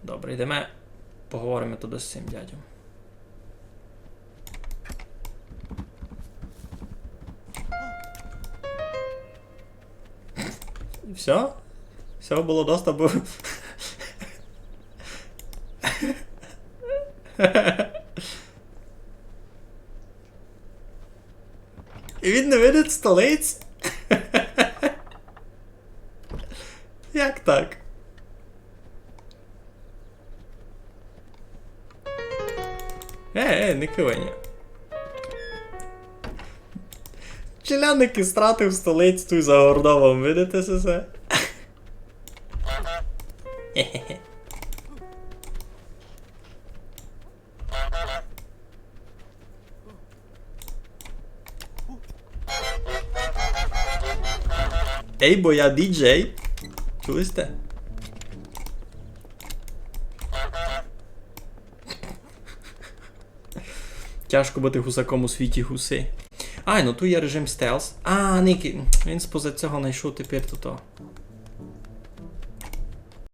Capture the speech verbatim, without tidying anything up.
Добре, йдеме, поговориме туды з сим дядьом. І всьо? Всього было доста, бо... І він не видить столиць? Як так? Е, е, не кивай, ні. Челядник стратив столиць туй за Гордовом, видите се? Ей, бо я діджей. Чули сьте? Тяжко быти гусаком у світі гуси. Ай, ну туй є режим стелс. А, ні, він споза сього найшов тепер туй то.